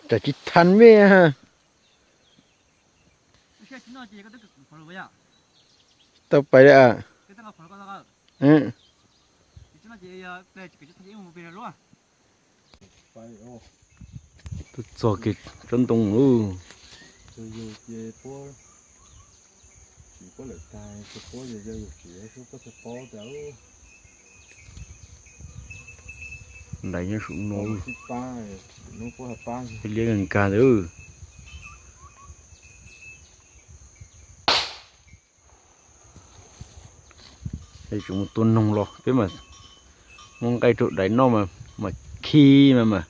Tsam tsis thav me. Tau pais li a. Tuaj txog kiag tsob ntoo lauj. Ntais nyob saum no, liab nkag ntawd. Peb tseem mus tua noog los peb mas muab nqaij rau dais noj mas, mas khi mas mas,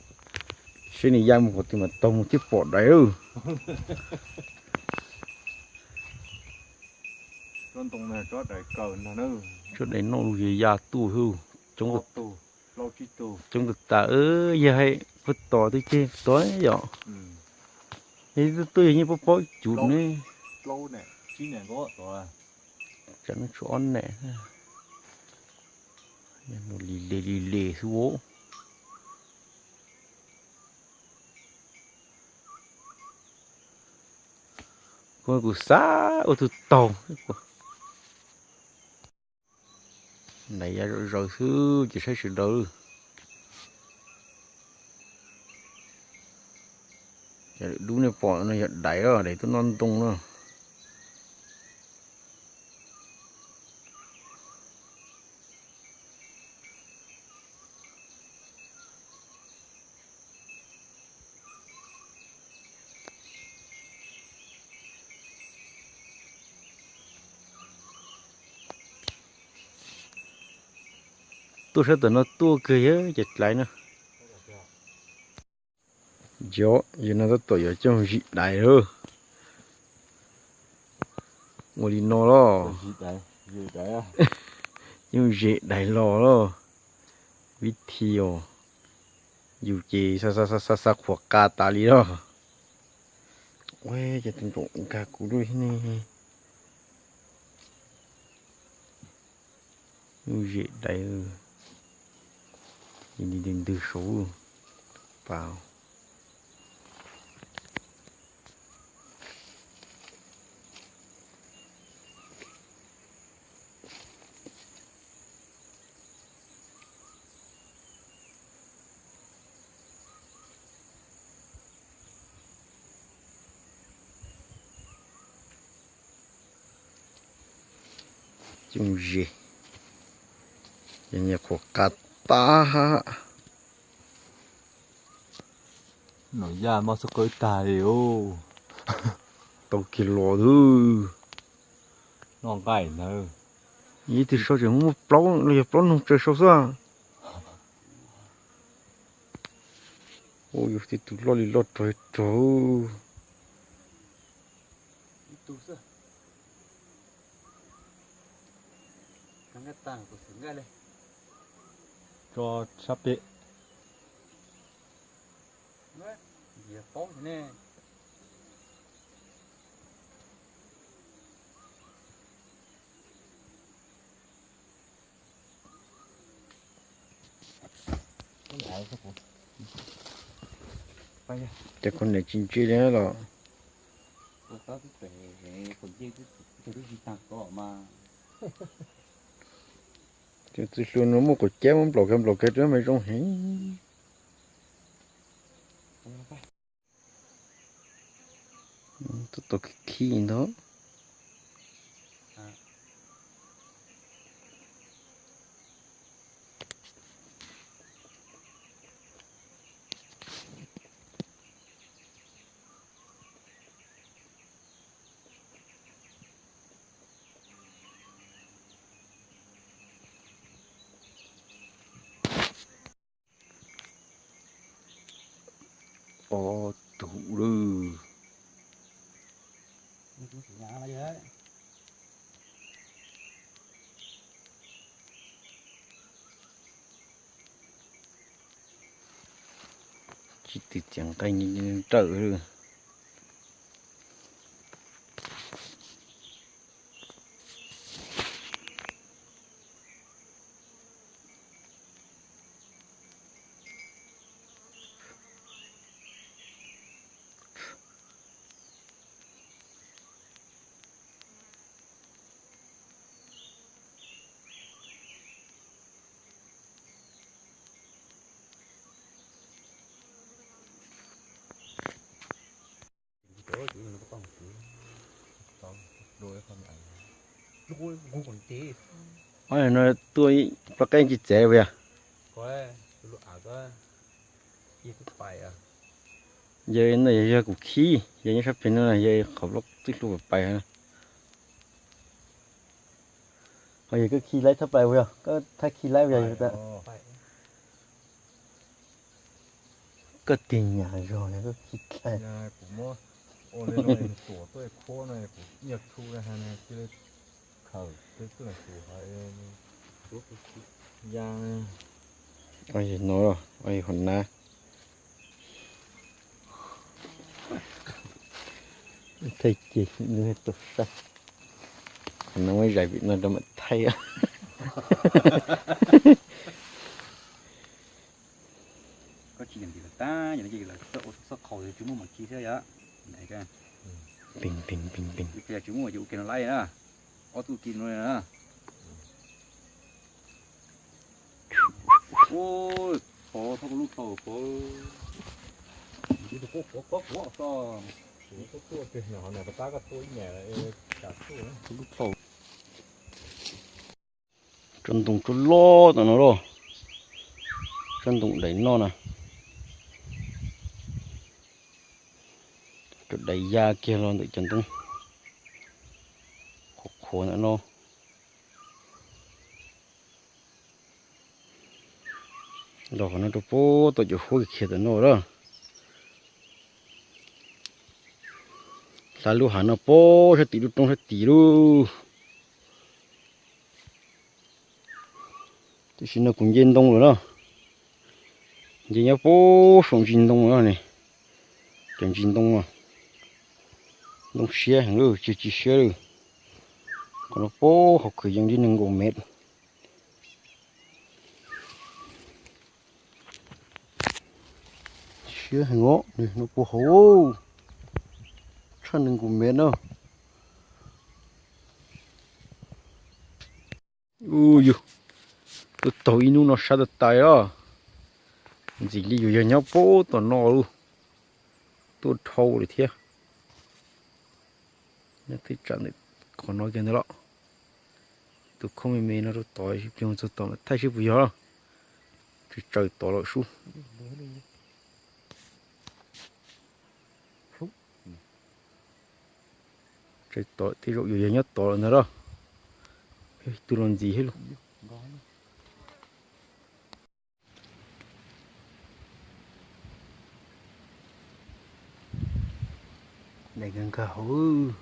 seb nws ya mus qhov twg mas taug mus thiaj pom dais. Tsob dais noj lus ya ya tuaj xwb. Coob tas tas, yog hais puag tom twb ceg tod yom. Yog tuaj yog yeej paub paub cuv ne. Tsam no tshuav ob niam, li le li le xwb. Kuv, kuv xav ua tus taug. Ntais ya zom zaws xwb ces saib sawv daws. Cov lwm dub nej pom no yog dais os, dais tuaj noj ntoo no. Tuaj sab tom no tuaj kawg yog ces dlaiv na. Yog, yog no tab tom yuav coj zim dais lawm. Ua li no los, coj zem dais los los. Vib thi os, yus ces xa xa xa xa qhuas qa tas li los. Ua cas tus ntsaum nkag kuv lub ne. Lub zem dais, ntws ntws saud pas. Coj zem, nyias qhuas qa tas. Nom yaj mob xwb qw tag li os. Tau kiag los xwb. Noj nqaij ntawd. Ib tug sau tseem muaj plaub los yog plaub noog tsaws sau xwb. Ua yus tib tug loj li loj rog rog. Tso sab pem. Ces kuv niam tsis ntsia li los. Tus txiv hluas no muaj quav cab muab nplaum kiag nplaum kiag rau mas zoo heev. Tab tom khib ntag. Ob tug lawm. Tsis tw txiav nqaij nrawm. Ob no tuaj pab qeb tsis txev puas yog? Yog no yog kuv khi, yog nyob sab pem no yog qhov loj txwj hlua pais. Ho yog koj khi laib thaj pais puas yog? Koj thaj khi laib puas yog? Koj tig nyam zog koj khi laib. No, hov na. Thaij ces nws tau saib. Qhov no muab zais pem no rau mam thaij. Koj tsis yeem ntawm tag, yog no ces lawv txawj ua txoj qhaus tsis muaj mam khi thiab yom. Pim pim pim pim. Tsis muaj ces ua kiag no laib na. Ob tug khi no na. Ua, pov thauj lub thaum pov. Lub thaum. Tso ntoo tso loj tom no los, tso ntoo daim no na. Cov daim ya kiag los ntawm cov ntoo qhuav qhuav ntawm no. Los qhov no rau puag tom cov huab khiav tom no lawm. Hla lub hav no puag sab tim lub roob sab tid lauj. Tam sim no kuv nce ntoo lawm na. Nce nyob puag saum ntsis ntoo no ne. Cov ntsis ntoo no, ntoo siab heev lauj, tsis tsis siab lauj. Qhov no puag hauv kwv yees li nees nkaum mev. Siab heev os, no puag hauv tshaj nees nkaum mev na. Ua yus, tuaj taug ib hnub no sab tas tas os. Ntxim li yus yog nyob puag tom no lauj, tuaj dhau lawm thiab. Nyob thwj tsam ntawm qhov no kiag ntawd los, tus khoob me me no rau tod, plig txog tod mas thaij seb puas yog. Tsis tsaws tod lawm sub. Tsaws tod tej zaum yuav yog nyob tod lawm ntag los. Tus los ntxiv thiab lauj. Daim nkag nkag hauv.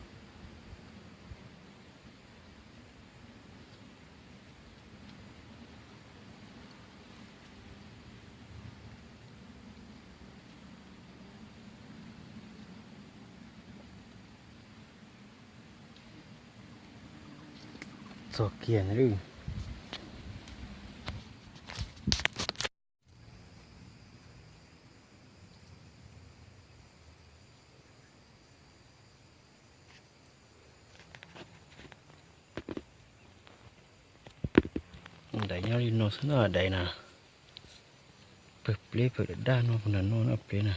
Txog kiag na lawm. Daim nyob li no xwb na daim na. Pawg pleb pawg daj daj no puag nram no na pleb na.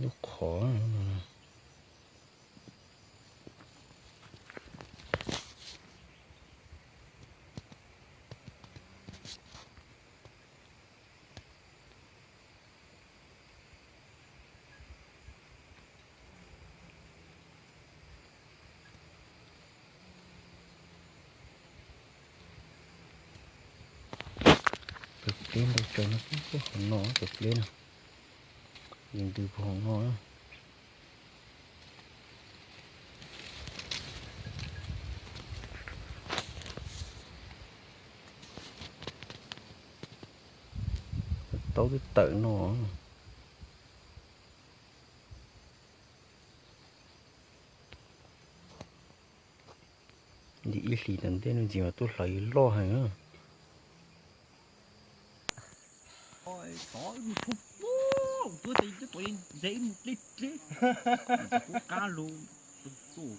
Lub qhov. Cov pleb ntau tsawg no, puag hauv no cov pleb no, yeej ntws puag hauv no. Taub twb tawm no. Ib hlis tom ntej no ntxiv mas tuaj hlawv loj heev.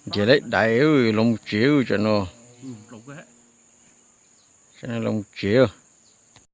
Nrhiav lawv daim los mus tsev tsam no. Tsam no los mus tsev.